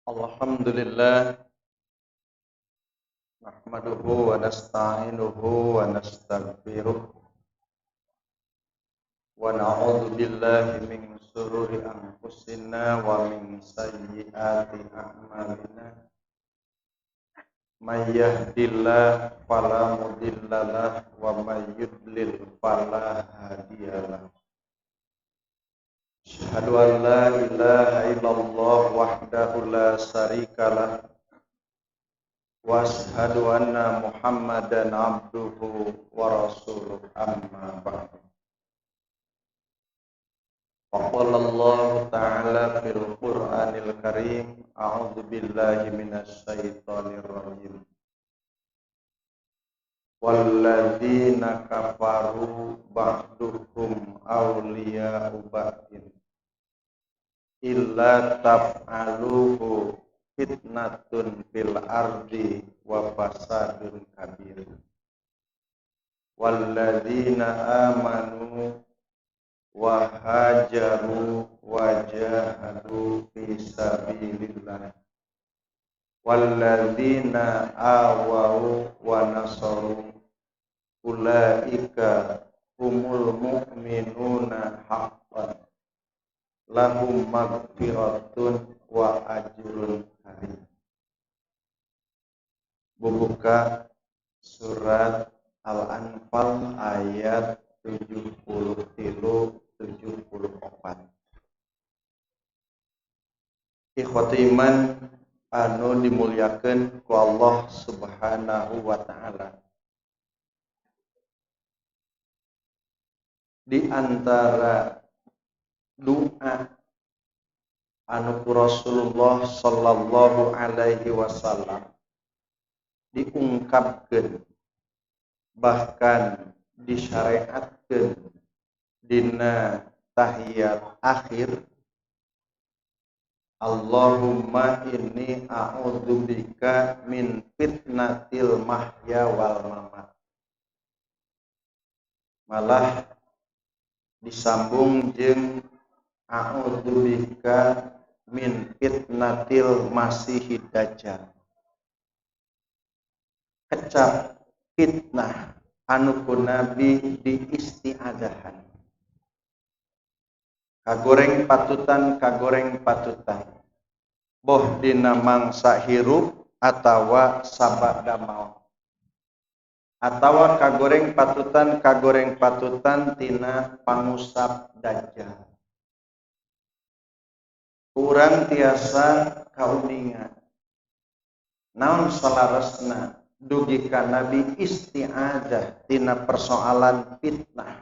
Alhamdulillah nahmaduhu wa nasta'inuhu wa nastaghfiruh wa na'udzu billahi min shururi anfusina wa min sayyiati a'malina. May yahdihillahu fala mudhillalah wa may yudlil fala hadiyalah. Asyhadu an la ilaha illallah wahdahu la syarikalah wa asyhadu anna Muhammadan abduhu wa rasuluh, amma ba'du. Qala Allah ta'ala fil Qur'anil Karim, a'udzu billahi minasy syaithanir rajim. Walladzina kafaru ba'duhum awliya'u ba'din illa taf'aluhu fitnatun fil ardi wa fasadun kabir. Walladzina amanu wa hajaru wa jahadu fi sabilillah walladzina awaw wa nasaru ulaika humul mu'minuna haqqan lahum maghfiratun wa ajrun karim. Bubuka surat Al-Anfal ayat 73 74. Ikhwatu iman anu dimuliakeun ku Allah Subhanahu wa ta'ala. Di antara doa anu ku Rasulullah sallallahu alaihi wasallam diungkapkeun bahkan disyariatkeun dina tahiyat akhir, Allahumma inni a'udzubika min fitnatil mahya wal mamat. Malah disambung jeung a'udzubika min fitnatil masihid dajjal. Kecap fitnah anu ku Nabi diisti'adzahan. Kagoreng patutan, kagoreng patutan. Boh dina mangsa hirup atawa sabada maot. Atawa kagoreng patutan, kagoreng patutan tina pangusap dajjal. Kurang tiasa kauninga. Naon salaresna dugi ka Nabi isti'adzah tina persoalan fitnah,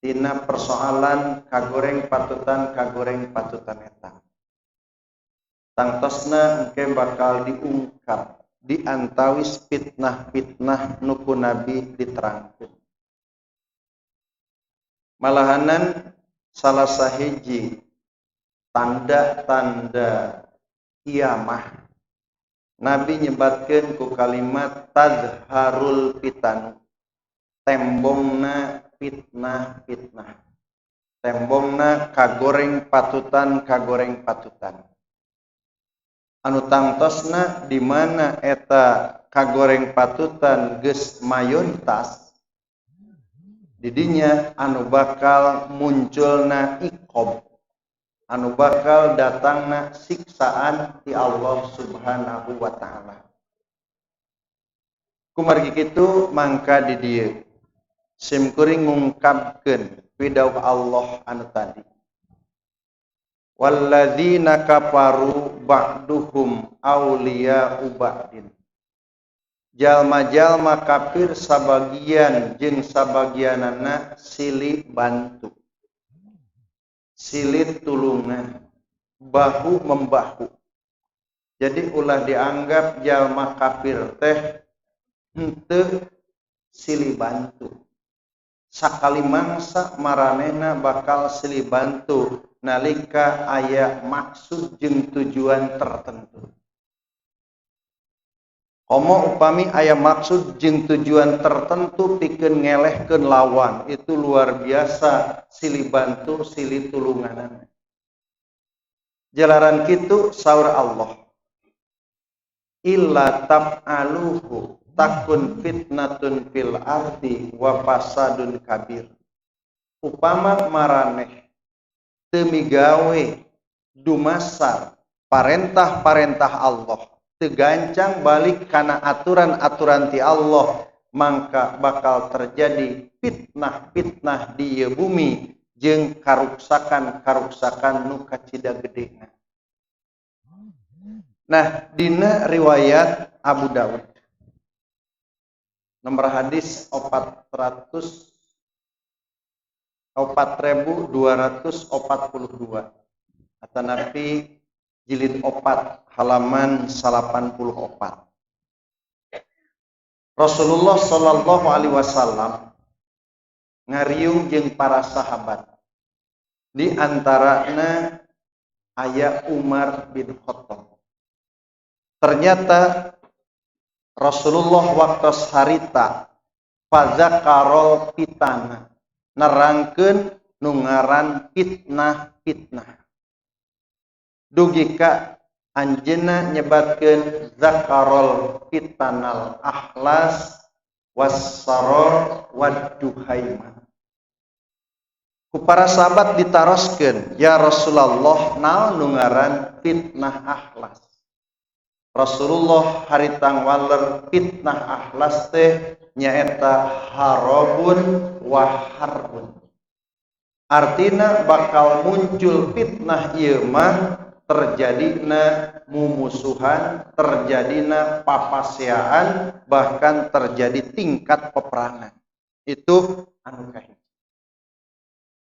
tina persoalan kagoreng patutan, kagoreng patutan eta. Tangtosna engke bakal diungkap di antawis fitnah-fitnah nu ku Nabi diterangkeun. Malahanan salah sahiji tanda-tanda kiamah Nabi nyebatkeun ku kalimat tadharul fitanu, tembongna fitnah-fitnah, tembongna kagoreng patutan, kagoreng patutan. Anu tangtosna di mana eta kagoreng patutan geus mayoritas, didinya anu bakal munculna iqob, anu bakal datangna siksaan ti Allah Subhanahu wa ta'ala. Kumargi kitu mangka di dieu sim kuring ngungkapkeun pidauh Allah anu tadi. Walladzina kafaru ba'duhum awliya'u ba'din. Jalma-jalma kafir sabagian jeung sabagianana silih bantu, silih tulungan, bahu membahu. Jadi ulah dianggap jalma kafir teh henteu silih bantu. Sakali mangsa maranehna bakal silih bantu nalika aya maksud jeung tujuan tertentu. Komo upami aya maksud jeung tujuan tertentu pikeun ngelehkeun lawan, itu luar biasa silih bantu silih tulunganana. Jalaran kitu saur Allah, illa taf'aluhu takun fitnatun fil ardi wa fasadun kabir. Upama maraneh teu migawe dumasar parentah-parentah Allah, teu gancang balik kana aturan-aturan ti Allah, mangka bakal terjadi fitnah-fitnah di ieu bumi jeung karuksakan-karuksakan nu kacida gedena. Nah, dina riwayat Abu Daud nomor hadis 4242 atanapi jilid 4 halaman 84. Rasulullah sallallahu alaihi wasallam ngariung jeung para sahabat. Di antarana aya Umar bin Khattab. Ternyata Rasulullah waktos harita fadzakarol fitana, nerangkeun nu ngaran fitnah-fitnah. Dugi ka anjeunna nyebatkeun zakarol fitanal ahlas wassaror wadduhaima. Ku para sahabat ditaroskeun, ya Rasulullah, naon nu ngaran fitnah ahlas? Rasulullah haritang waler fitnah ahlas teh nyaeta harobun wa harbun. Artina bakal muncul fitnah ieu mah terjadina mumusuhan, terjadina papaseaan, bahkan terjadi tingkat peperangan. Itu anu kahiji.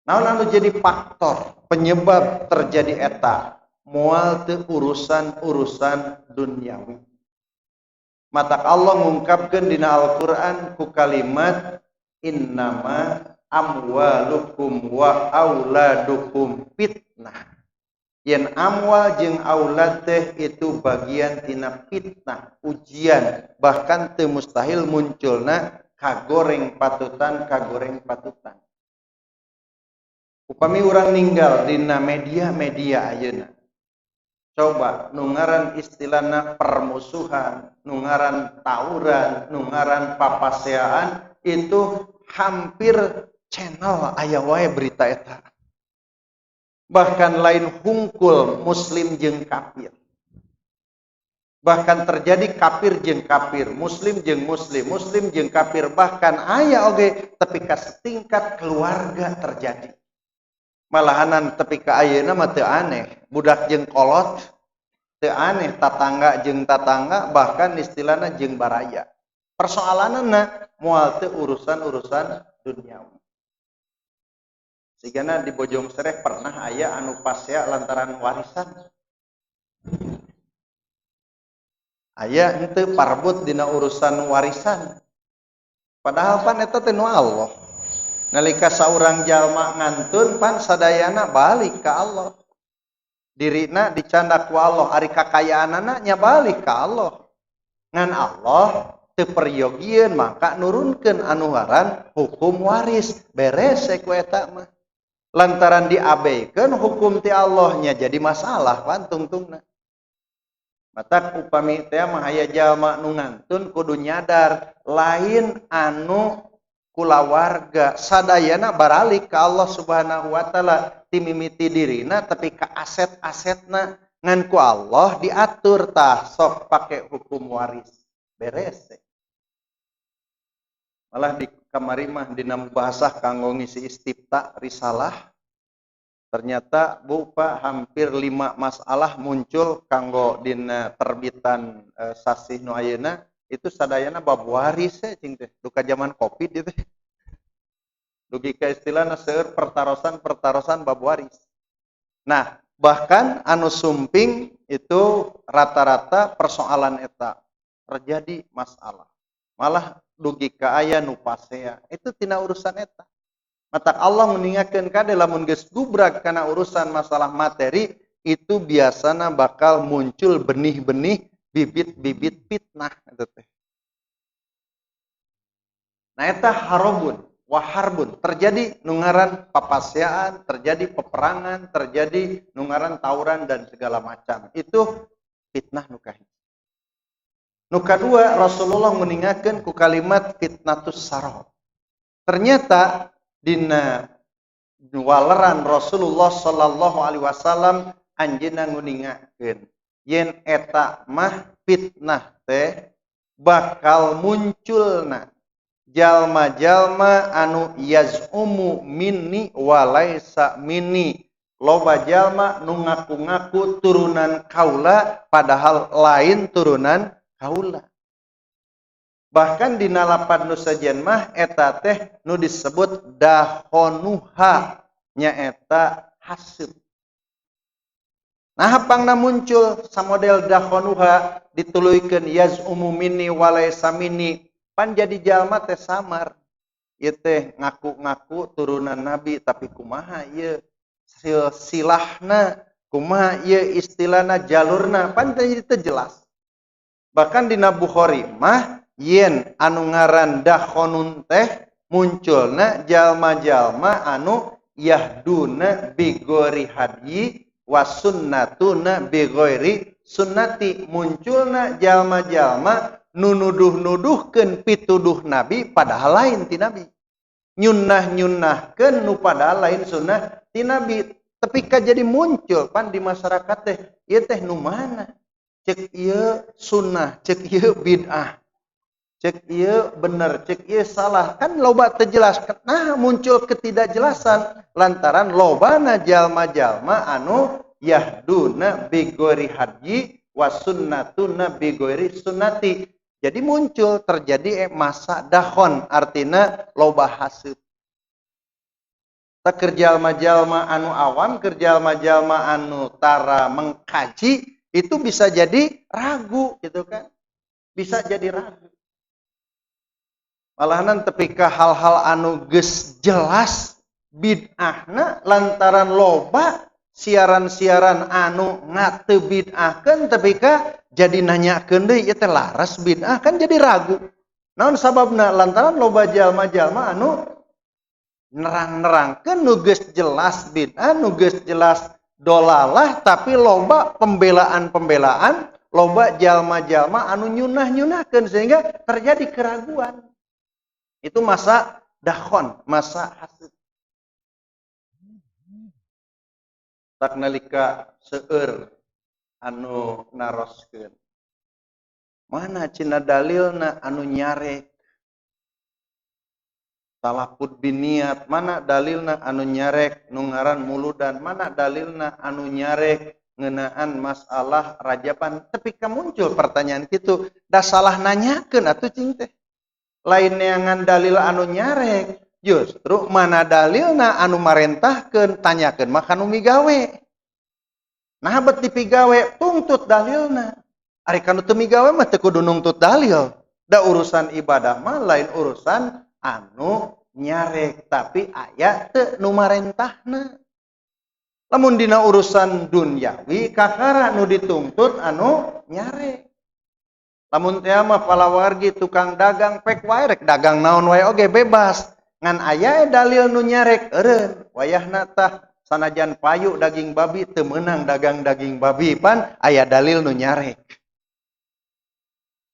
Naon anu jadi faktor penyebab terjadi eta? Moal teu urusan-urusan duniawi. Matak Allah ngungkapkeun dina Al-Qur'an ku kalimat innama amwalukum wa auladukum fitnah. Yen amwal jeung aulad teh itu bagian tina fitnah, ujian, bahkan teu mustahil munculna kagoreng patutan, kagoreng patutan. Upami urang ninggal dina media-media ayeuna. Coba nu ngaran istilahna permusuhan, nu ngaran tawuran, nu ngaran papaseaan itu hampir channel aya wae berita eta. Bahkan lain hungkul muslim jeung kafir. Bahkan terjadi kafir jeung kafir, muslim jeung muslim, muslim jeung kafir, bahkan aya oge tepi ka setingkat keluarga terjadi. Malahanan tepi ka ayeuna mah teu aneh, budak jeung kolot teu aneh, tatangga jeung tatangga, bahkan istilahna jeung baraya. Persoalanna moal teu urusan-urusan duniawi. Sigana di Bojong Sereh pernah aya anu pasea lantaran warisan. Aya henteu parbut dina urusan warisan. Padahal pan eta teh nu Allah. Nalika saurang jalma ngantun pan sadayana balik ka Allah. Dirina dicandak ku Allah, ari kakayaanana nya balik ka Allah. Ngan Allah teu peryogieun maka nurunkeun anu ngaran hukum waris, beres ku eta mah. Lantaran diabeikeun hukum ti Allah nya jadi masalah pan tungtungna. Matak upami teh mah aya jalma nu ngantun kudu nyadar lain anu kulawarga sadayana baralik ka Allah Subhanahu wa taala, timimiti dirina tapi ka aset-asetna ngan ku Allah diatur tah sok pake hukum waris beres. Malah di kamari mah dina bahasa kanggo ngisi istifta risalah ternyata Bu Pak hampir 5 masalah muncul kanggo dina terbitan sasih nu ayeuna itu sadayana bab waris cing teh duka zaman Covid itu dugi ka istilahna seueur pertarosan-pertarosan bab waris. Nah, bahkan anu sumping itu rata-rata persoalan eta terjadi masalah. Malah dugi ka aya nu pasea itu tina urusan eta. Matak Allah meninggalkan kade lamun geus gubrag kana urusan masalah materi itu biasana bakal muncul benih-benih bibit-bibit fitnah eta teh. Nah eta harobun. wa harbun, terjadi nu ngaran papasiaan, terjadi peperangan, terjadi nu ngaran tawuran dan segala macam. Itu fitnah nu kahiji. Nu kadua Rasulullah nguningakeun ku kalimat fitnatus sarab. Ternyata dina waleran Rasulullah sallallahu alaihi wasallam anjeunna nguningakeun yen eta mah fitnah teh bakal munculna jalma-jalma anu yazumu minni walaisa minni, loba jalma nu ngaku-ngaku turunan kaula padahal lain turunan kaula. Bahkan dina lapan nu sejen mah eta teh nu disebut dahonuha, nyaeta hasud. Nah pangna muncul samodel dahonuha dituluykeun yazumu minni walaisa minni, pan jadi jalma teh samar. Ieu teh ngaku-ngaku turunan nabi tapi kumaha ieu silsilahna, kumaha ieu istilahna jalurna, pan jadi teu jelas. Bahkan dina Bukhari mah yen anu ngaran dakhonun teh munculna jalma-jalma anu yahduna bigori hadyi wa sunnatuna bigori sunnati, munculna jalma-jalma nu nuduh-nuduhkeun pituduh nabi padahal lain ti nabi, nyunnah-nyunnahkeun nu padahal lain sunnah ti nabi. Tapi ka jadi muncul pan di masyarakat teh ieu teh nu mana, cek ieu sunnah, cek ieu bid'ah, cek ieu bener, cek ieu salah, kan loba teu jelas. Nah muncul ketidakjelasan lantaran lobana jalma-jalma anu yahduna bigori hadyi wa sunnatuna bigori sunnati. Jadi muncul terjadi masa dakhon, artina loba hasud. Tak keur jalma-jalma anu awam, keur jalma-jalma anu tara mengkaji itu bisa jadi ragu gitu kan. Bisa jadi ragu. Malahan tepi ka hal-hal anu geus jelas bid'ahna lantaran loba siaran-siaran anu ngateu bid'ahkeun tepi ka jadi nanyakeun deui ieu teh laras bid'ah, kan jadi ragu. Naon sababna? Lantaran loba jalma-jalma anu nerang-nerangkeun nu geus jelas bid'ah, nu geus jelas dolalah, tapi loba pembelaan-pembelaan, loba jalma-jalma anu nyunah-nyunahkeun sehingga terjadi keraguan. Itu masa dakhon, masa hasud. Tak nalika seueur anu naroskeun. Mana cina dalilna anu nyarek? Talaput biniat, mana dalilna anu nyarek nu ngaran muludan, mana dalilna anu nyarek ngeunaan masalah rajaban. Tapi ka muncul pertanyaan kitu, da salah nanyakeun atuh cing teh. Lain neangan dalil anu nyarek, justru mana dalilna anu marentahkeun, tanyakeun mah kanu migawe. Nah bet dipigawe tungtut dalilna. Ari kanu teu migawe mah teu kudu nungtut dalil. Da urusan ibadah mah lain urusan anu nyarek, tapi aya teu nu marentahna. Lamun dina urusan dunyawi kakara nu dituntut anu nyarek. Lamun teh mah palawargi tukang dagang pek wae rek dagang naon wae oge bebas. Ngan aya dalil nu nyarek eureun wayahna tah sanajan payu daging babi teu meunang dagang daging babi, pan aya dalil nu nyarek.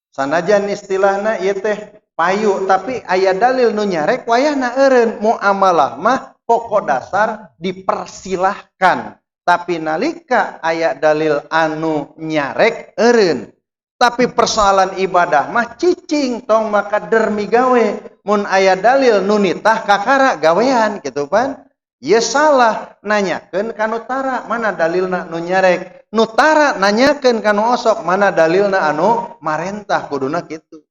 Sanajan istilahna ieu teh payu tapi aya dalil nu nyarek wayahna eureun. Muamalah mah pokok dasar dipersilahkan, tapi nalika aya dalil anu nyarek eureun. Tapi persoalan ibadah mah cicing tong maka dermi gawe, mun aya dalil nu nitah kakara gawean gitu pan. Ye salah nanyakeun ka nu tara mana dalilna nu nyarek, nu tara nanyakeun ka nu osok mana dalilna anu marentah, kuduna kitu.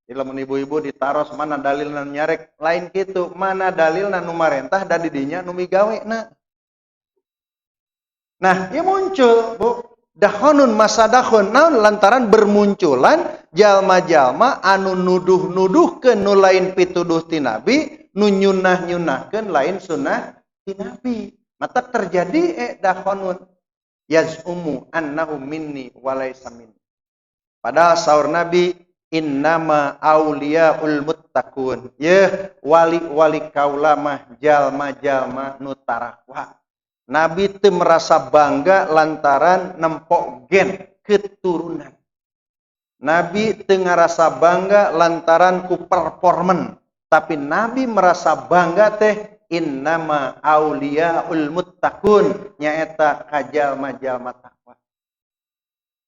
Jadi lamun ibu-ibu ditaros mana dalilna nu nyarek, lain kitu, mana dalilna nu marentah da di dinya nu migawena. Nah, ieu muncul, Bu. Dakhonun masa dakhon naon lantaran bermunculan jalma-jalma anu nuduh-nuduhkeun nu lain pituduh ti nabi, nu nyunah-nyunahkeun lain sunnah ti nabi. Mata terjadi dakhonun yazumu annahu minni wa laisa minni. Padahal saur nabi Innama auliyaul muttaqun. Yeuh wali-wali kaula mah jalma-jalma nu tarakwa. Nabi teu merasa bangga lantaran nempok gen keturunan. Nabi teu ngarasa bangga lantaran ku performan, tapi Nabi merasa bangga teh innama auliyaul muttaqun, nyaeta ka jalma-jalma takwa.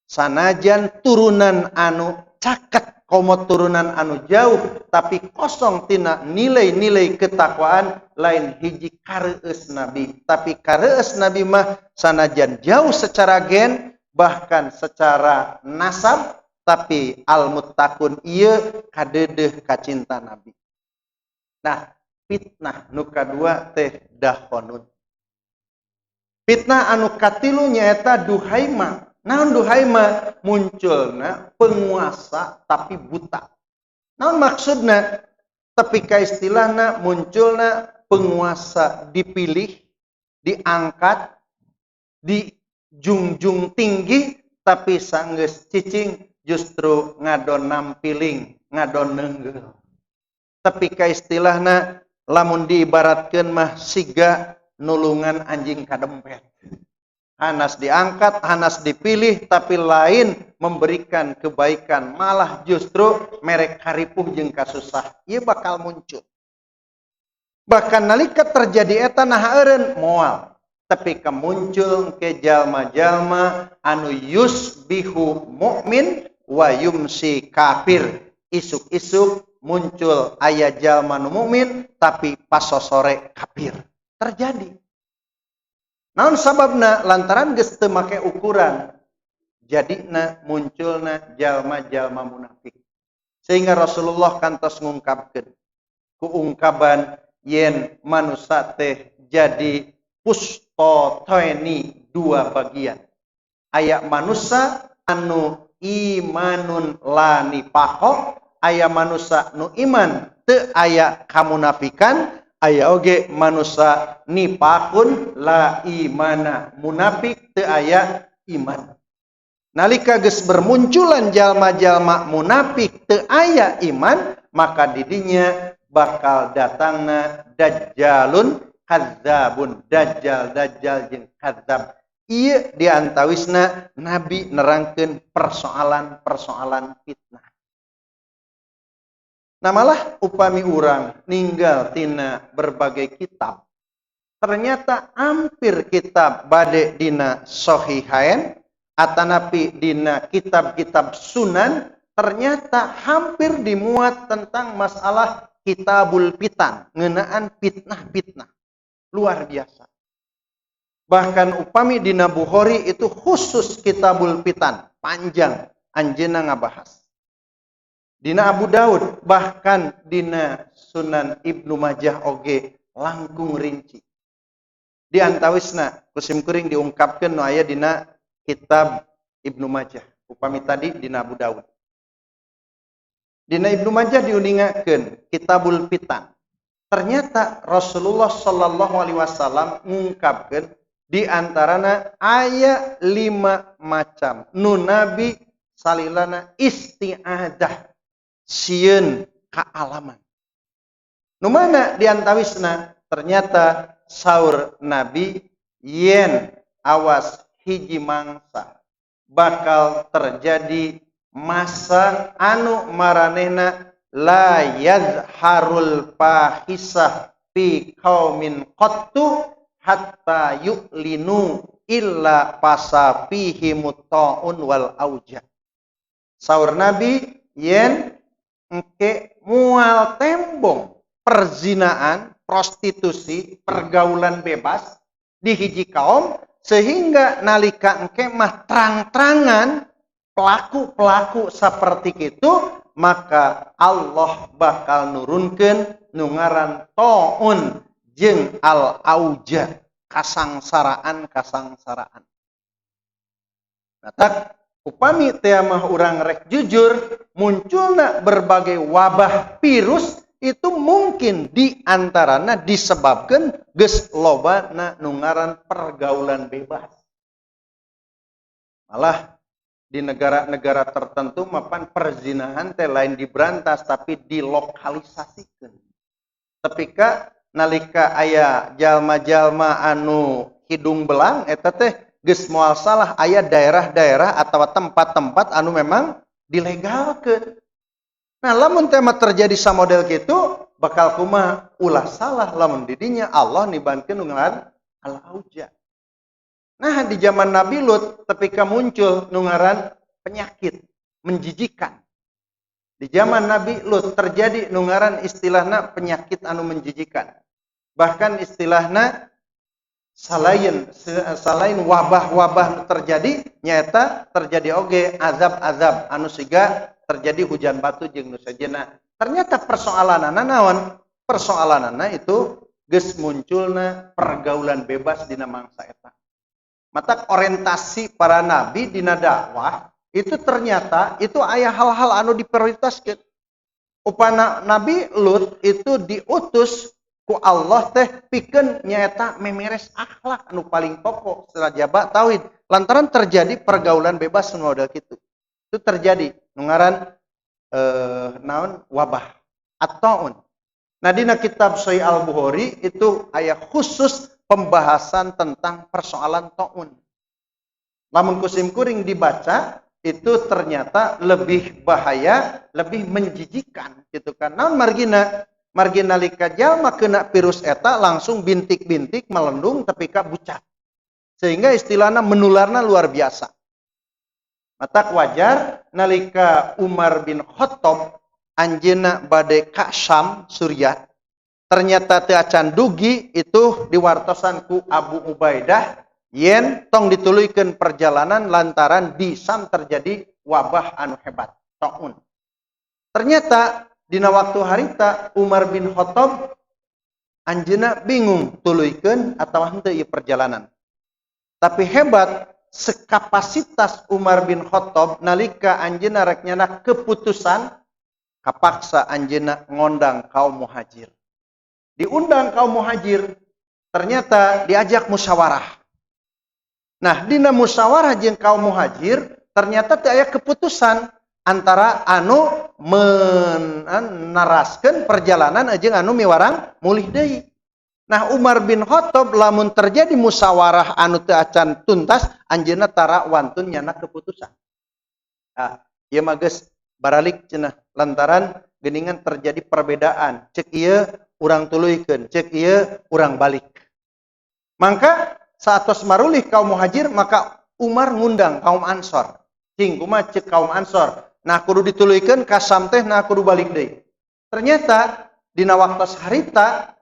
Sanajan turunan anu caket komo turunan anu jauh tapi kosong tina nilai-nilai ketakwaan, lain hiji kareueus Nabi, tapi kareueus Nabi mah sanajan jauh secara gen bahkan secara nasab, tapi al-muttaqun ieu kadeudeuh kacinta Nabi. Nah, fitnah nu kadua teh dahonun. Fitnah anu katilu nyaeta duhaima. Naon duhaima? Munculna penguasa tapi buta. Naon maksudna? Tapi ka istilahna munculna penguasa dipilih, diangkat, dijunjung tinggi, tapi sanggeus cicing justru ngadon nampiling, ngadon neunggeuh. Tapi ka istilahna lamun diibaratkeun mah siga nulungan anjing kadempet. Hanas diangkat, hanas dipilih, tapi lain memberikan kebaikan, malah justru merek karipuh jeung kasusah. Ieu bakal muncul. Bahkan nalika terjadi eta naha eureun moal, tapi kemuncul ke jalma-jalma anu yusbihu mukmin wa yumsi kafir. Isuk-isuk muncul aya jalma nu mukmin tapi pasosore kafir. Terjadi. Naon sababna? Lantaran geus teu make ukuran. Jadina munculna jalma-jalma munafik. Sehingga Rasulullah kantos ngungkapkeun ku ungkapan yen manusa teh jadi pustotoeni, dua bagian. Aya manusa anu imanun la nifaqo, aya manusa nu iman teu aya kamunafikan, aya oge manusa nifaqun la imana, munafik teu aya iman. Nalika geus bermunculan jalma-jalma munafik teu aya iman, maka didinya bakal datangna dajjalun kadzabun, dajjal dajjal jeung kadzab. Ieu diantawisna Nabi nerangkeun persoalan-persoalan fitnah. Nah, malah upami urang ninggal tina berbagai kitab, ternyata hampir kitab bade dina Sahihain atanapi dina kitab-kitab sunan, ternyata hampir dimuat tentang masalah kitabul fitan, ngeunaan fitnah-fitnah. Luar biasa. Bahkan upami dina Bukhari itu khusus kitabul fitan, panjang anjeunna ngabahas. Dina Abu Daud, bahkan dina Sunan Ibnu Majah oge langkung rinci. Di antawisna kusim kuring diungkapkeun nu aya dina kitab Ibnu Majah, upami tadi dina Abu Daud. Dina Ibnu Majah diuningakeun Kitabul Fitan. Ternyata Rasulullah sallallahu alaihi wasallam ngungkapkeun di antarana aya 5 macam nu Nabi salilana isti'adah, sieun kaalaman. Nu mana di antawisna? Ternyata saur Nabi yen awas hiji mangsa bakal terjadi masa anu maranehna la yazharul fahisah fi qaumin qattu hatta yu'linu illa fasafihi mutta'un wal auja. Saur Nabi yen engke mual tembong perzinaan, prostitusi, pergaulan bebas di hiji kaum, sehingga nalika engke mah terang-terangan pelaku-pelaku seperti itu, maka Allah bakal nurunkeun nu ngaran taun jeung al-auja, kasangsaraan-kasangsaraan. Nah, tak upami teh mah urang rek jujur, munculna berbagai wabah virus itu mungkin diantarana disebabkan geus lobana nu ngaran pergaulan bebas. Malah Di negara-negara tertentu mapan perzinahan teh lain diberantas, tapi dilokalisasikan. Tapi ka nalika aya jalma-jalma anu hidung belang eta teh geus moal salah, aya daerah-daerah atau tempat-tempat anu memang dilegalkeun. Nah, lamun tema terjadi samodel kitu bakal kumaha? Ulah salah lamun didinya Allah nibankeun nu ngaran al-auja. Nah, di zaman Nabi Lut ketika muncul nu ngaran penyakit menjijikan. Di zaman Nabi Lut terjadi nu ngaran istilahna penyakit anu menjijikan. Bahkan istilahna selain wabah-wabah terjadi, nyata terjadi oge azab-azab anu siga terjadi hujan batu jeung nu sejenna. Ternyata persoalanana naon? Persoalanana itu geus munculna pergaulan bebas dina mangsa eta. Mata orientasi para nabi dina dakwah itu ternyata itu aya hal-hal anu diprioritaskeun. Upana Nabi Lut itu diutus ku Allah teh pikeun nyaeta memeres akhlak anu paling pokok sajaba tauhid. Lantaran terjadi pergaulan bebas nu model kitu. Itu terjadi nu ngaran naon, wabah ataun. Nah, dina kitab Sahih Al-Bukhari itu aya khusus pembahasan tentang persoalan taun. Lamun ku sim kuring dibaca itu ternyata lebih bahaya, lebih menjijikan gitu kan. Naon margina? Margina nalika jalma kena virus eta langsung bintik-bintik melendung tapi ka bucat. Sehingga istilahnya menularna luar biasa. Matak wajar nalika Umar bin Khattab anjeunna bade ka Syam, Suriah, ternyata teu acan dugi itu diwartosan ku Abu Ubaidah yen tong dituluykeun perjalanan lantaran di Syam terjadi wabah anu hebat, taun. Ternyata dina waktu harita Umar bin Khattab anjeunna bingung tuluykeun atawa henteu ieu perjalanan. Tapi hebat sekapasitas Umar bin Khattab nalika anjeunna rek nyandak keputusan, kapaksa anjeunna ngondang kaum Muhajir. Diundang kaum Muhajir, ternyata diajak musyawarah. Nah, dina musyawarah jeung kaum Muhajir ternyata teu aya keputusan antara anu menaraskeun perjalanan jeung anu miwarang mulih deui. Nah, Umar bin Khattab lamun terjadi musyawarah anu teu acan tuntas, anjeunna tara wantun nyana keputusan. Nah, ieu mah geus baralik cenah lantaran geuningan terjadi perbedaan. Cek ieu urang tuluykeun, cek ieu urang balik. Mangka saatos marulih kaum Muhajir, maka Umar ngundang kaum Ansor. Cing kumaha cek kaum Ansor? Nah, kudu dituluykeun ka Syam teh, nah kudu balik deui. Ternyata dina waktos harita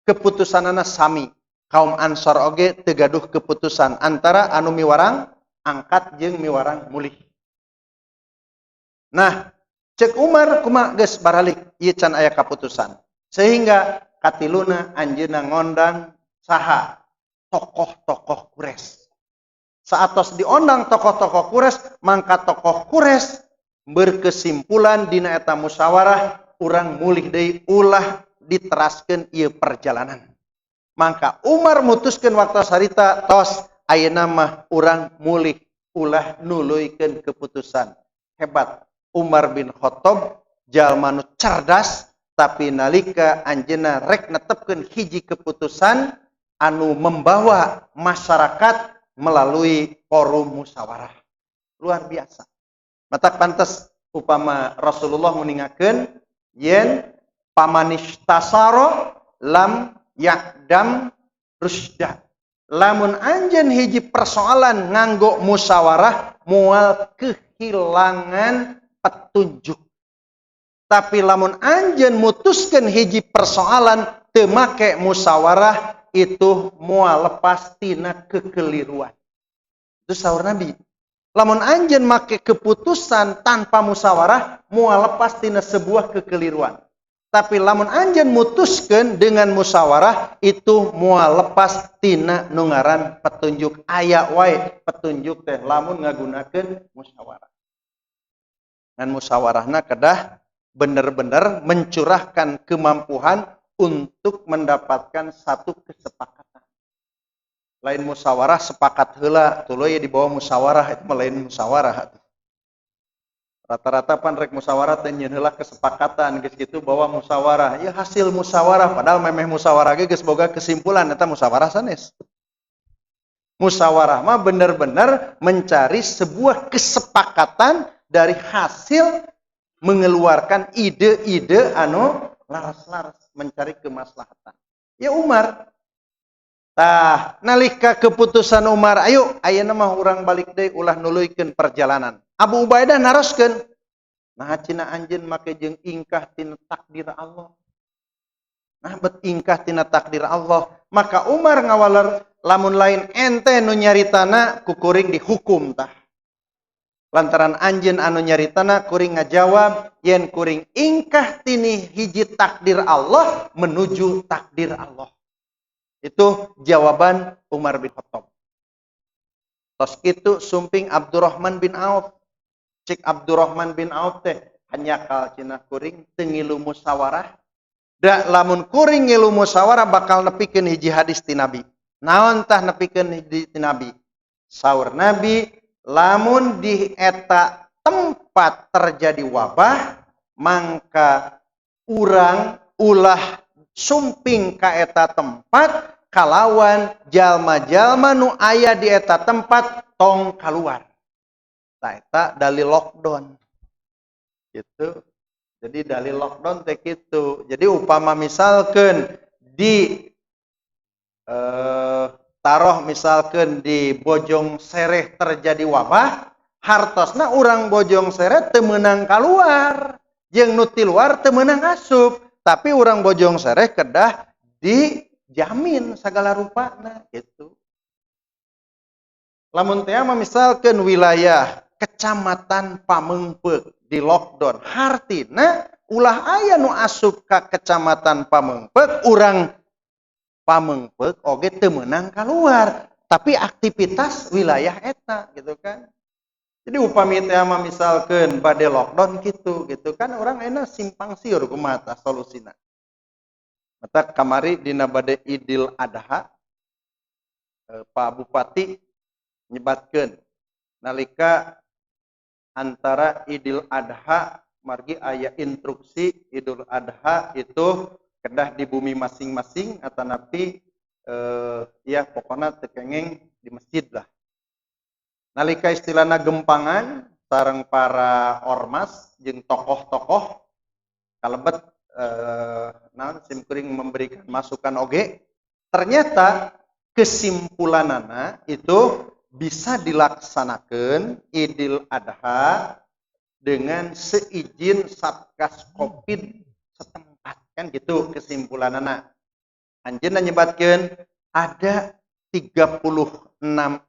keputusanana sami. Kaum Ansor oge teu gaduh keputusan antara anu miwarang angkat jeung miwarang mulih. Nah, cek Umar kumaha, geus baralik ieu can aya kaputusan. Sehingga katiluna anjeunna ngondang saha? Tokoh-tokoh Quraisy. Saatos diondang tokoh-tokoh Quraisy, mangka tokoh Quraisy berkesimpulan dina eta musyawarah urang mulih deui, ulah diteraskeun ieu perjalanan. Mangka Umar mutuskeun waktu harita tos ayeuna mah urang mulih, ulah nuluykeun keputusan. Hebat Umar bin Khattab, jalma nu cerdas, tapi nalika anjeunna rek netepkeun hiji keputusan anu membawa masyarakat melalui forum musyawarah. Luar biasa. Matak pantes upama Rasulullah meningakeun yen pamanistasaro lam ya'dam rusda. Lamun anjeun hiji persoalan nganggo musyawarah moal kehilangan petunjuk. Tapi lamun anjeun mutuskeun hiji persoalan teu make musyawarah itu moal lepas tina kekeliruan. Itu saur Nabi. Lamun anjeun make keputusan tanpa musyawarah moal lepas tina sebuah kekeliruan. Tapi lamun anjeun mutuskeun dengan musyawarah itu moal lepas tina nu ngaran petunjuk. Aya wae petunjuk teh lamun ngagunakeun musyawarah. Dan musyawarahna kedah bener-bener mencurahkan kemampuan untuk mendapatkan satu kesepakatan. Lain musyawarah sepakat heula, tuluy di bawah musyawarah itu mah lain musyawarah. Rata-rata pan rek musyawarah teh nyieun heula kesepakatan, geus kitu bawa musyawarah. Ya, hasil musyawarah, padahal memeh musyawarah ge geus boga kesimpulan, eta musyawarah sanes. Musyawarah mah bener-bener mencari sebuah kesepakatan dari hasil mengeluarkan ide-ide anu laras-laras mencari kemaslahatan. Ya, Umar. Tah, nalika keputusan Umar, ayo ayeuna mah urang balik deui, ulah nuluykeun perjalanan. Abu Ubaidah naroskeun, "Nah, cina anjeun make jeung ingkah tina takdir Allah? Nah, bet ingkah tina takdir Allah?" Maka Umar ngawaler, "Lamun lain ente nu nyaritana, ku kuring dihukum tah. Lantaran anjeun anu nyaritana, kuring ngajawab yen kuring ingkah tini hiji takdir Allah menuju takdir Allah." Itu jawaban Umar bin Khattab. Tos kitu sumping Abdurrahman bin Auf. Cik Abdurrahman bin Auf teh, "Hanjakal," cenah, "kuring teu ngilu musyawarah. Da lamun kuring ngilu musyawarah, bakal nepikeun hiji hadis ti Nabi." Naon tah nepikeun hiji ti Nabi? Saur Nabi, lamun di eta tempat terjadi wabah, mangka urang ulah sumping ka eta tempat, kalawan jalma-jalma nu aya di eta tempat tong keluar. Tah, eta dalil lockdown gitu. Jadi dalil lockdown teh gitu. Jadi upama misalkan di taruh misalkan di Bojong Sereh terjadi wabah, hartosna urang Bojong Sereh teu meunang keluar, jeung nu ti luar teu meunang asup, tapi urang Bojong Sereh kedah dijamin segala rupana gitu. Lamun teh mah misalkan wilayah Kecamatan Pameungpeuk di lockdown, hartina ulah aya nu asup ka Kecamatan Pameungpeuk, urang Pameungpeuk oge teu meunang keluar, tapi aktivitas wilayah eta gitu kan. Jadi upami teh mah misalkeun bade lockdown gitu gitu kan, urang enak simpang siur kumaha tah solusina. Mata kamari dina bade Idul Adha, Pak Bupati nyebatkeun nalika antara Idul Adha, margi aya instruksi Idul Adha itu kedah di bumi masing-masing atanapi ya pokoknya teu kenging di masjid lah. Nalika istilahna gempangan sareng para ormas jeung tokoh-tokoh kalebet naon, simkuring memberikan masukan oge, ternyata kesimpulanana itu bisa dilaksanakan Idul Adha dengan seizin Satgas Covid setempat, kan gitu kesimpulanana. Anjeunna nyebatkeun ada 36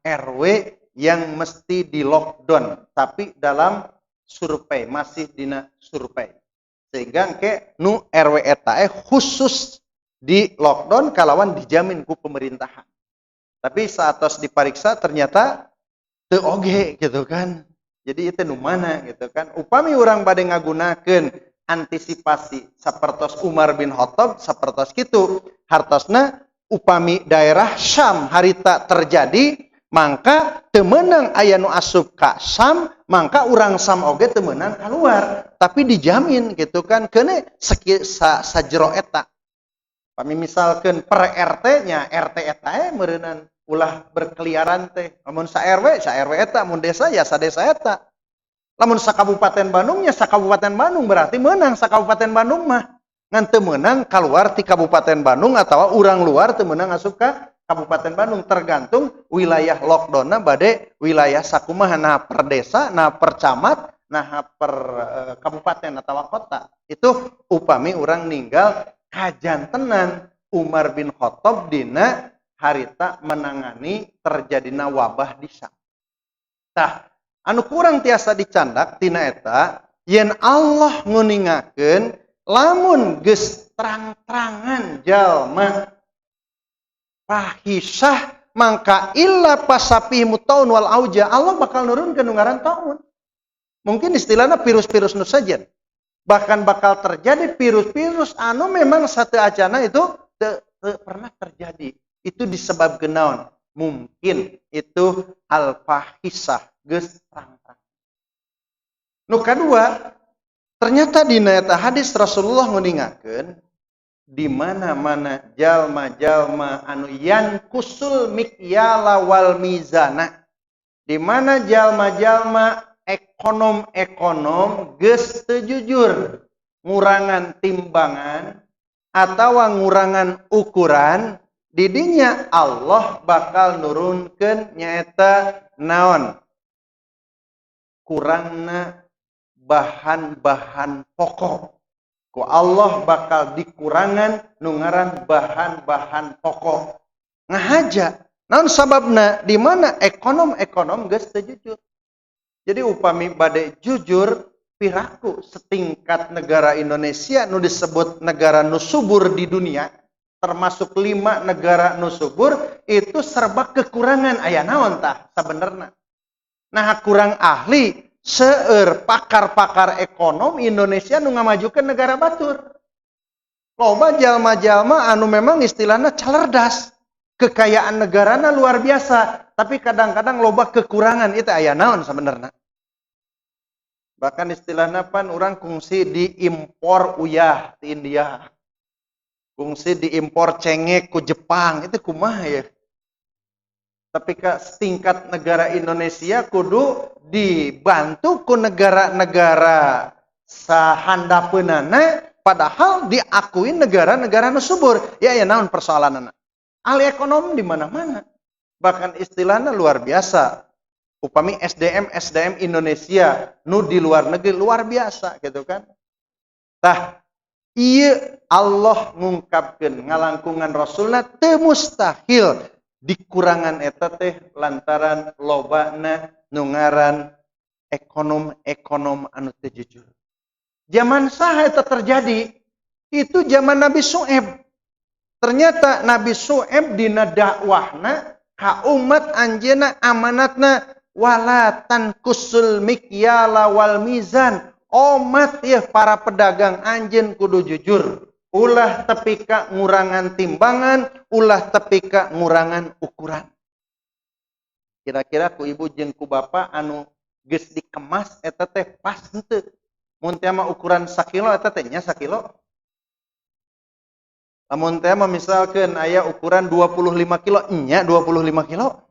RW yang mesti di lockdown, tapi dalam survei, masih dina survei, sehingga ke nu RW eta khusus di lockdown kalawan dijamin ku pemerintahan. Tapi saat tos diperiksa ternyata teu oge gitu kan. Jadi itu nu mana gitu kan. Upami urang bade ngagunakeun antisipasi sapertos Umar bin Khattab, sapertos kitu hartosna, upami daerah Syam harita terjadi, mangka teu meunang aya nu asup ka Syam, mangka urang Syam oge teu meunang keluar, tapi dijamin gitu kan, keune sajero eta. Pami misalkeun per RT nya, RT eta meureunan ulah berkeliaran teh. Lamun sa RW, sa RW eta, mun desa ya sa desa eta. Lamun sa Kabupaten Bandung ya sa Kabupaten Bandung, berarti meunang sa Kabupaten Bandung mah. Ngan teu meunang keluar ti Kabupaten Bandung atau urang luar teu meunang asup ka Kabupaten Bandung, tergantung wilayah lockdownna bade wilayah sakumaha, nah per desa, nah per camat, nah per kabupaten atau kota. Itu upami urang ninggal kajantenan Umar bin Khattab dina harita menangani terjadina wabah di Syam. Tah, anu kurang tiasa dicandak tina eta yen Allah nguningakeun lamun geus terang-terangan jalma fahisah, mangka illa fasya fihimut thaun wal auja, Allah bakal nurunkeun nu ngaran taun. Mungkin istilahnya virus-virus nu sajen. Bahkan bakal terjadi virus-virus anu memang satu acana itu te pernah terjadi. Itu disebabkan naon? Mungkin itu al-fahisah geus terang-terang. Nu kadua, ternyata dina eta hadis Rasulullah nguningakeun di mana-mana jalma-jalma anu yanqusul mikyala wal mizana, di mana jalma-jalma ekonom-ekonom geus teu jujur ngurangan timbangan atawa ngurangan ukuran, didinya Allah bakal nurunkeun nyaeta naon, kurangna bahan-bahan pokok. Ku Allah bakal dikurangan nu ngaran bahan-bahan pokok. Ngahaja naon sababna, di mana ekonom-ekonom geus teu jujur. Jadi upami bade jujur, piraku setingkat negara Indonesia nu disebut negara nu subur di dunia, termasuk 5 negara nu subur, itu serba kekurangan. Aya naon tah sabenerna? Nah, kurang ahli, seueur pakar-pakar ekonom Indonesia nu ngamajukeun negara batur. Loba jalma-jalma anu memang istilahna calerdas, kekayaan negarana luar biasa, tapi kadang-kadang loba kekurangan. Itu aya naon sebenarnya? Bahkan istilahna pan urang kungsi diimpor uyah di India, kungsi diimpor cengek ku Jepang, itu kumaha ya? Tapi ke tingkat negara Indonesia kudu dibantu ku negara-negara sahandapeunana, padahal diakui negara-negara nu subur. Ya, ya naon persoalanana? Ahli ekonomi di mana-mana. Bahkan istilahnya luar biasa. Upami SDM SDM Indonesia nu di luar negeri luar biasa gitu kan. Tah, ieu Allah ngungkapkeun ngalangkungan Rasulna teu mustahil dikurangan eta teh lantaran lobana nu ngaran ekonom-ekonom anu teu jujur. Zaman saha eta terjadi? Itu zaman Nabi Su'aib. Ternyata Nabi Su'aib dina dakwahna ka umat anjeunna amanatna wala tanqusul mikyala wal mizan. Omat ya para pedagang, anjeun kudu jujur. Ulah tepi ka ngurangan timbangan, ulah tepi ka ngurangan ukuran. Kira-kira ku ibu jeung ku bapa anu geus dikemas eta teh pas henteu? Mun teh mah ukuran sakilo, eta teh nya sakilo. Lamun teh mah misalkeun aya ukuran 25 kilo, nya 25 kilo.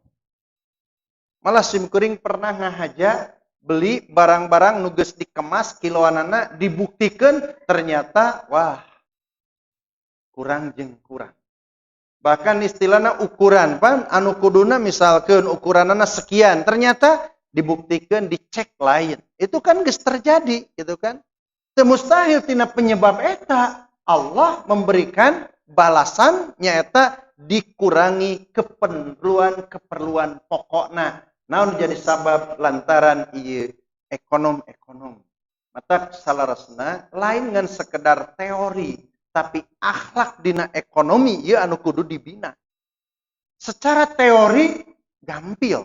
Malah sim kuring pernah ngahaja beli barang-barang nu geus dikemas kiloanana, dibuktikan ternyata wah, kurang jeung kurang. Bahkan istilahna ukuran pan anu kuduna misalkeun ukuranana sekian, ternyata dibuktikan dicek lain. Itu kan geus terjadi gitu kan. Teu mustahil tina penyebab eta Allah memberikan balasan nyaeta dikurangi keperluan-keperluan pokokna. Naon jadi sabab? Lantaran ieu ekonom-ekonom. Mata salarasna lain ngan sekedar teori, tapi akhlak dina ekonomi ieu anu kudu dibina. Secara teori gampil.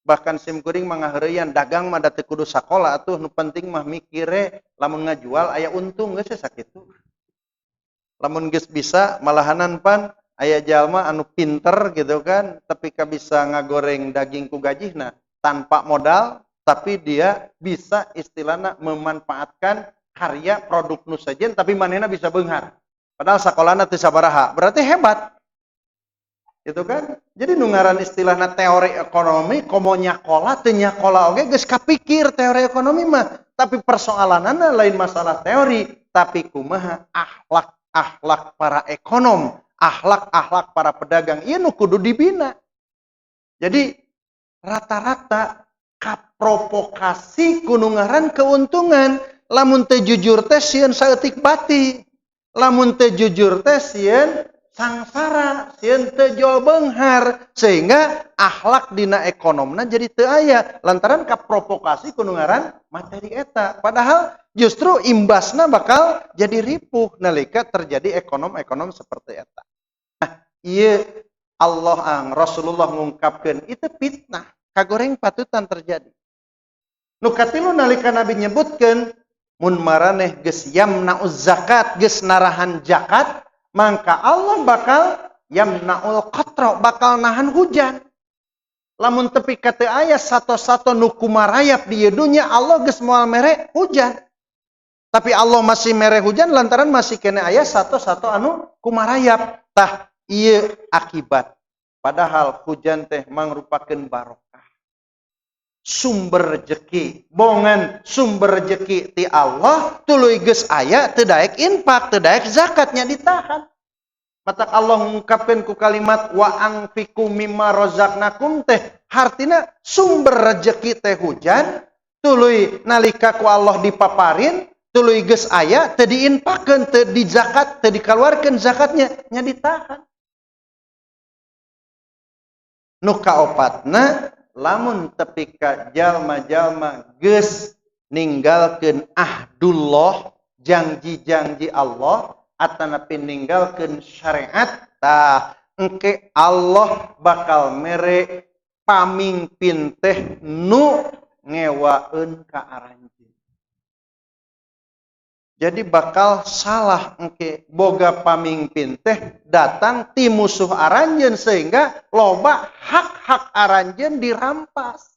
Bahkan sim kuring mangaheureyan dagang mah da teu kudu sakola atuh, nu penting mah mikire lamun ngajual aya untung, geus sakitu. Lamun geus bisa malahanan pan aya jalma anu pinter gitu kan, tapi ka bisa ngagoreng daging ku gajihna tanpa modal, tapi dia bisa istilahna memanfaatkan karya produk nu sejen, tapi manehna bisa beunghar. Padahal sakolana teu sabaraha, berarti hebat. Gitu kan? Jadi nu ngaran istilahna teori ekonomi komo nyakola teu nyakola oge geus kapikir teori ekonomi mah. Tapi persoalanana lain masalah teori, tapi kumaha akhlak-akhlak para ekonom, akhlak-akhlak para pedagang ieu nu kudu dibina. Jadi rata-rata kaprovokasi ku nu ngaran keuntungan. Lamun teu jujur teh sieun saeutik bati. Lamun teu jujur teh sieun sangsara, sieun teu jol beunghar, sehingga akhlak dina ekonomna jadi teu aya lantaran kaprovokasi ku nu ngaran materi eta. Padahal justru imbasna bakal jadi ripuh nalika terjadi ekonom-ekonom seperti eta. Nah, ieu Allah ang Rasulullah ngungkapkeun itu fitnah kagoreng patutan terjadi. Nu katilu, nalika Nabi nyebutkeun mun maraneh geus yamnauz zakat, geus narahan zakat, maka Allah bakal yamnaul qatra, bakal nahan hujan. Lamun tepi ka teu aya sato-sato nu kumarayap di ieu dunya, Allah geus moal mere hujan. Tapi Allah masih mere hujan lantaran masih kene aya sato-sato anu kumarayap. Tah ieu akibat. Padahal hujan teh mangrupakeun barokah. Sumber rejeki, bongan sumber rejeki ti Allah tuluy geus aya teu daek infak, teu daek zakatnya ditahan. Matak Allah ngungkapkeun ku kalimat wa anfiqu mimma razaqnakum teh hartina sumber rejeki teh hujan tuluy nalika ku Allah dipaparin tuluy geus aya teu diinfakeun, teu dizakat, teu dikaluarkeun zakatnya, nya ditahan. Nu kaopatna lamun tepi ka jalma-jalma geus ninggalkeun ahdullah, janji-janji Allah, atanapi ninggalkeun syariat, tah engke Allah bakal mere pamingpin teh nu ngewaeun ka aranjeun. Jadi bakal salah engke boga pamingpin teh datang ti musuh aranjeun sehingga loba hak-hak aranjeun dirampas.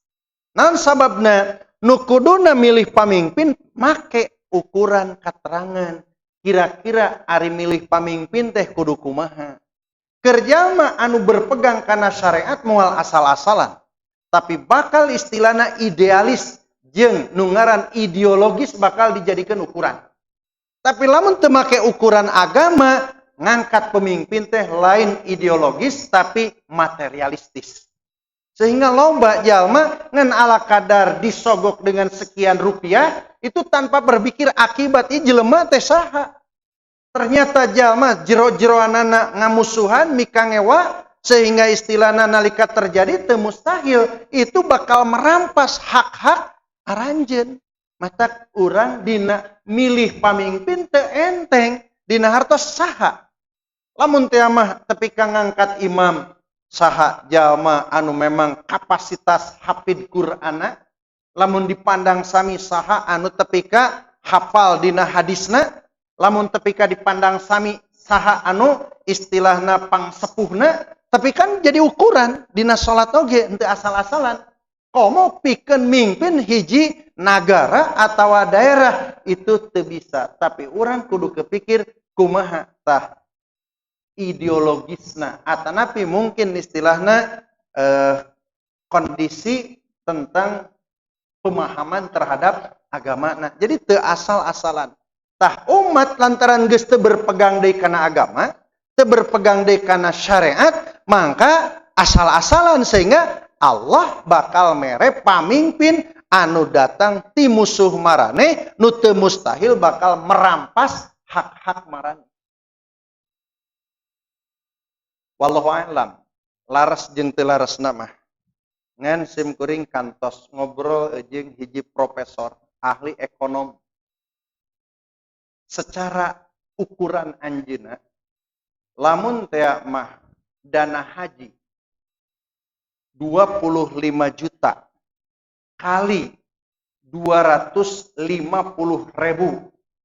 Naon sababna? Nu kuduna milih pamingpin make ukuran katerangan. Kira-kira ari milih pamingpin teh kudu kumaha? Keur jalma anu berpegang kana syariat moal asal-asalan, tapi bakal istilahna idealis jeung nu ngaran ideologis bakal dijadikan ukuran. Tapi lamun teu make ukuran agama, ngangkat pemimpin teh lain ideologis tapi materialistis. Sehingga loba jalma ngan ala kadar disogok dengan sekian rupiah itu tanpa berpikir akibat ieu jelema teh saha. Ternyata jalma jero-jeroanana ngamusuhan mikangewa sehingga istilahna nalika terjadi teu mustahil itu bakal merampas hak-hak aranjeun. Matak urang dina milih pamimpin teu enteng dina hartos saha. Lamun teh mah tepi ka ngangkat imam saha jalma anu memang kapasitas hafid Qur'ana, lamun dipandang sami saha anu tepi ka hafal dina hadisna, lamun tepi ka dipandang sami saha anu istilahna pangsepuhna, tapi kan jadi ukuran dina salat oge henteu asal-asalan. Komo pikeun mimpin hiji nagara atawa daerah itu teu bisa, tapi urang kudu kepikir kumaha tah ideologisna atanapi mungkin istilahna kondisi tentang pemahaman terhadap agamana. Jadi teu asal-asalan. Tah umat lantaran geus teu berpegang deui kana agama, teu berpegang deui kana syariat, maka asal-asalan sehingga Allah bakal mere pamimpin anu datang ti musuh marane nu teu mustahil bakal merampas hak-hak marane. Wallahu a'lam. Laras jeung teu larasna mah. Ngan sim kuring kantos ngobrol jeung hiji profesor ahli ekonomi. Secara ukuran anjeunna lamun teh mah dana haji 25 juta kali 250.000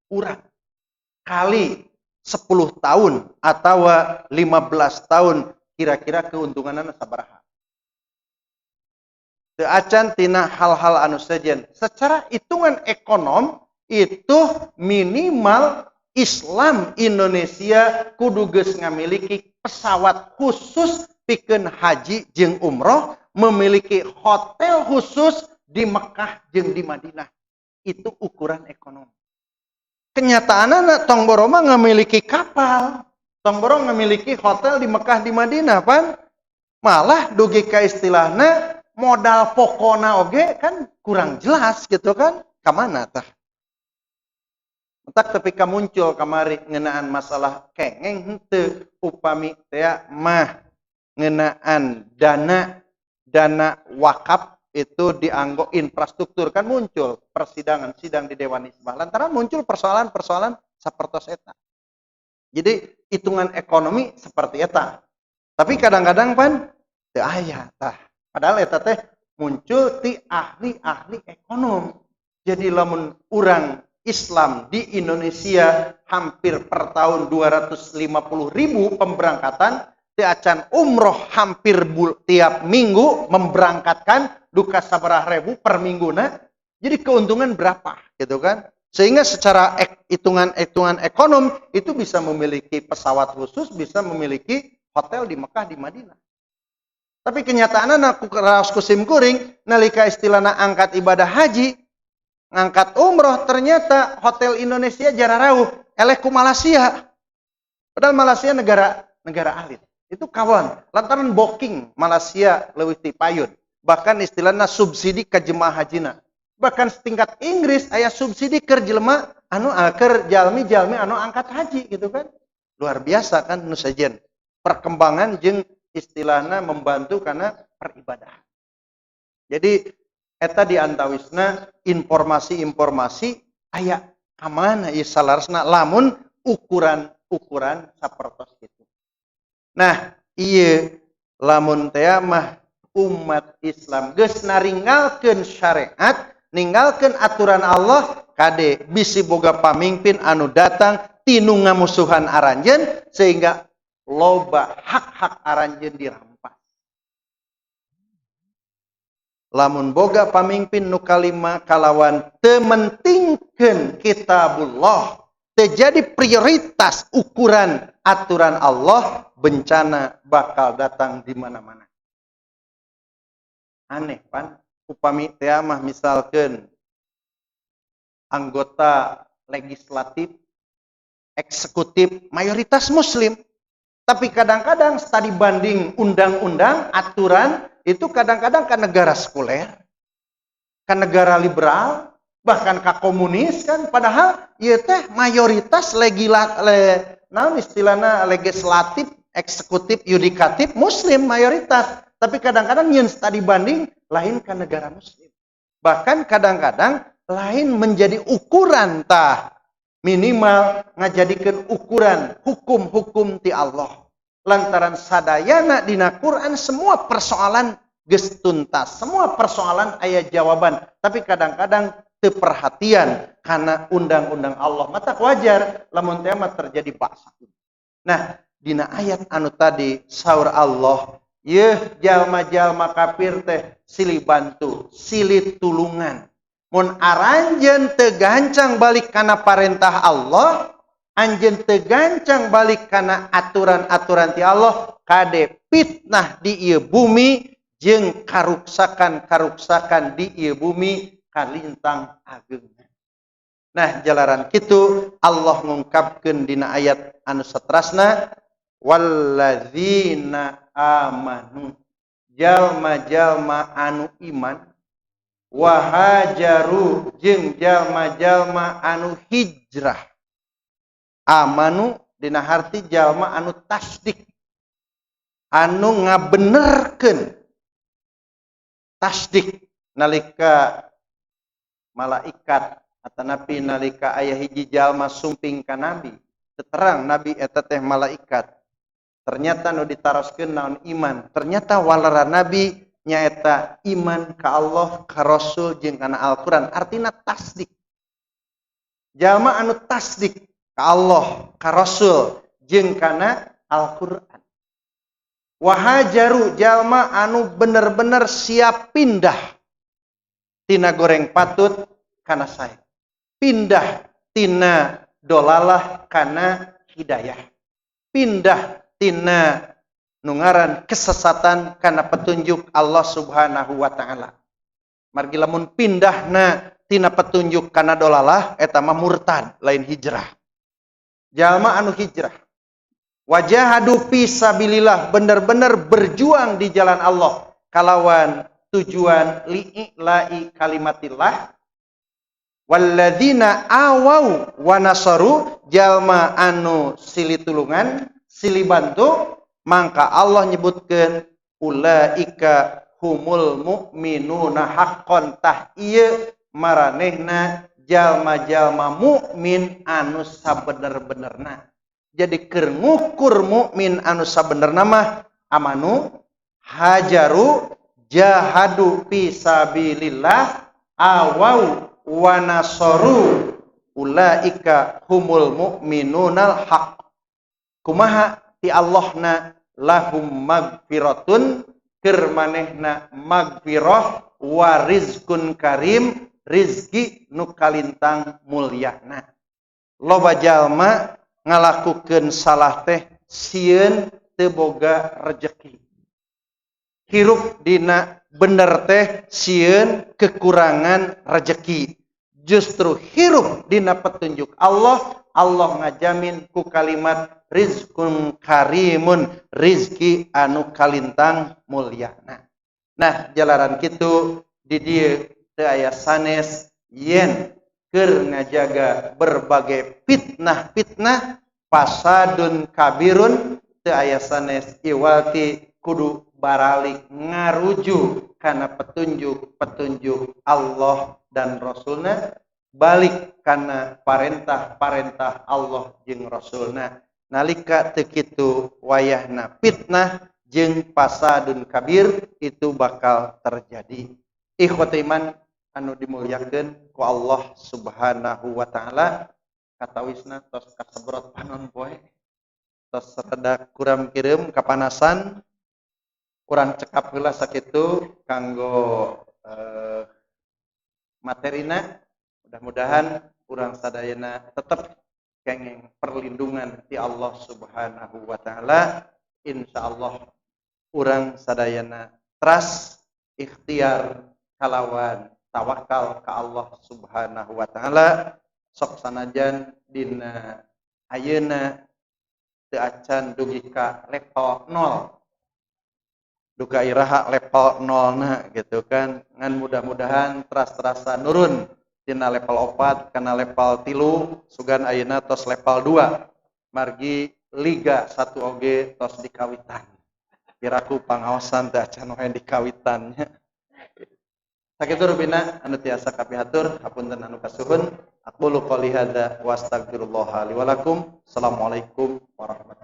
urang kali 10 tahun atau 15 tahun kira-kira keuntunganna sabaraha. Teu acan tina hal-hal anu sejen. Secara hitungan ekonom itu minimal Islam Indonesia kudu geus ngamiliki pesawat khusus pikeun haji jeung umroh, memiliki hotel khusus di Mekah jeung di Madinah. Itu ukuran ekonomi. Kenyataanna tong boro mah ngamiliki kapal, tong boro ngamiliki hotel di Mekah di Madinah pan. Malah dugi ka istilahna modal pokona oge kan kurang jelas gitu kan. Kamana tah? Entak tepi ka muncul kamari ngeunaan masalah kengeng henteu upami teh mah ngeunaan dana wakaf itu dianggo infrastruktur kan muncul persidangan sidang di Dewan Hisbah lantaran muncul persoalan-persoalan sapertos eta. Jadi hitungan ekonomi seperti eta. Tapi kadang-kadang pan teu aya tah. Padahal eta teh muncul ti ahli-ahli ekonom. Jadi lamun urang Islam di Indonesia hampir per tahun 250.000 pemberangkatan, Teu acan umroh hampir tiap minggu memberangkatkan duka sabaraha ribu per mingguna. Jadi keuntungan berapa gitu kan? Sehingga secara hitungan-hitungan ekonom itu bisa memiliki pesawat khusus, bisa memiliki hotel di Mekah, di Madinah. Tapi kenyataannya ku raos ku sim kuring nalika istilahna angkat ibadah haji, ngangkat umroh, ternyata hotel Indonesia jararauh, eleh ku Malaysia. Padahal Malaysia negara negara alit. Itu kawan, lantaran booking Malaysia leuwih ti payun. Bahkan istilahnya subsidi ke jemaah hajina. Bahkan setingkat Inggris aya subsidi keur jelema anu keur jalmi-jalmi anu angkat haji gitu kan. Luar biasa kan nu sejen. Perkembangan jeung istilahna membantu karena peribadahan. Jadi eta di antawisna informasi-informasi aya kamana ieu salaresna lamun ukuran-ukuran sapertos kitu. Nah, ieu lamun teh mah umat Islam geus naringgalkeun syariat, ninggalkeun aturan Allah, kade bisi boga pamimpin anu datang tinu ngamusuhan aranjeun sehingga loba hak-hak aranjeun dirampas. Lamun boga pamimpin nu kalima kalawan teu mentingkeun kitabullah, teu jadi prioritas ukuran aturan Allah, bencana bakal datang di mana-mana. Aneh pan, upami teh mah misalkeun anggota legislatif, eksekutif mayoritas muslim, tapi kadang-kadang studi banding undang-undang, aturan itu kadang-kadang ke negara sekuler, ke negara liberal, bahkan ke komunis kan, padahal ieu teh mayoritas naon istilahna legislatif, eksekutif, yudikatif muslim mayoritas. Tapi kadang-kadang nyeun studi banding lain ke negara muslim. Bahkan kadang-kadang lain menjadi ukuran tah, minimal ngajadikeun ukuran hukum-hukum ti Allah. Lantaran sadayana dina Quran semua persoalan geus tuntas, semua persoalan aya jawaban, tapi kadang-kadang teu perhatian karena undang-undang Allah. Matak wajar lamun teh mah terjadi ba'sa. Nah, dina ayat anu tadi saur Allah, yeuh jalma-jalma kafir teh silih bantu, silih tulungan. Mun aranjeun teu gancang balik kana parentah Allah, anjeun teu gancang balik kana aturan-aturan ti Allah, kade fitnah di ieu bumi jeung karuksakan-karuksakan di ieu bumi kalintang ageungna. Nah, jalaran kitu Allah ngungkapkeun dina ayat anu saterasna, walladzina amanu, jalma-jalma anu iman, wahajaru jeung jalma-jalma anu hijrah. Amanu dina harti jalma anu tasdik, anu ngabenerkeun tasdik nalika malaikat atanapi nalika aya hiji jalma sumping ka nabi, terang nabi eta teh malaikat. Ternyata nu ditaroskeun naon? Iman. Ternyata waleran nabi nyaeta iman ka Allah, ka Rasul jeung kana Al-Qur'an, artina tasdik. Jalma anu tasdik ka Allah, ka Rasul jeung kana Al-Qur'an. Wahajaru, jalma anu bener-bener siap pindah tina goreng patut kana sae, pindah tina dolalah kana hidayah, pindah tina nungaran kesesatan kana petunjuk Allah Subhanahu wa taala. Margi lamun pindahna tina petunjuk kana dolalah, eta mah murtad, lain hijrah. Jalma anu hijrah, wajahadu fi sabilillah, bener-bener berjuang di jalan Allah kalawan tujuan li'ila'i kalimatillah. Walladzina awau wa nasaru, jalma anu silih tulungan, silih bantu, mangka Allah nyebutkeun ulaika humul mu'minuna haqqon, tah ieu maranehna jalma-jalma mukmin anu sabener-benerna. Jadi keur ngukur mukmin anu sabenerna mah amanu, hajaru, jahadu fi sabilillah, awau wa nasaru, ulaika humul mu'minunal haq. Kumaha ti Allahna? Lahum magfiratun keur manehna magfirah wa rizqun karim, rizki nu kalintang mulyana. Loba jalma ngalakukeun salah teh sieun teu boga rejeki. Hirup dina bener teh sieun kekurangan rejeki. Justru hirup dina petunjuk Allah, Allah ngajamin ku kalimat rizqun karimun, rizki anu kalintang mulyana. Nah, jalaran kitu di dieu teu aya sanes yen keur ngajaga berbagai fitnah-fitnah, fasadun kabirun, teu aya sanes iwalti kudu baralik ngaruju kana petunjuk-petunjuk Allah dan Rasulna, balik kana parentah-parentah Allah jeung Rasulna. Nalika teu kitu wayahna fitnah jeung fasadun kabir itu bakal terjadi. Ikhwat iman anu dimuliakeun ku Allah Subhanahu wa taala, katawisna tos kasebrot panon poe, tos rada kuram kireum kapanasan, kurang cekap heula sakitu kanggo materina. Mudah-mudahan urang sadayana tetep kenging perlindungan ti Allah Subhanahu wa taala. Insyaallah urang sadayana teras ikhtiar kalawan tawakal ka Allah Subhanahu wa taala. Sok sanajan dina ayeuna teu acan dugi ka level 0, duka iraha level 0 na gitu kan, ngan mudah-mudahan teras-terasa nurun tina level 4 kana level 3, sugan ayeuna tos level 2, margi Liga 1 oge tos dikawitan. Piraku pangaosan teh acan wae dikawitannya. Sakitu rupina anu tiasa kapihatur, hapunten anu kasuhun. Aqulu qouli hadza wa astaghfirullaha li wa lakum. Assalamualaikum warahmatullahi.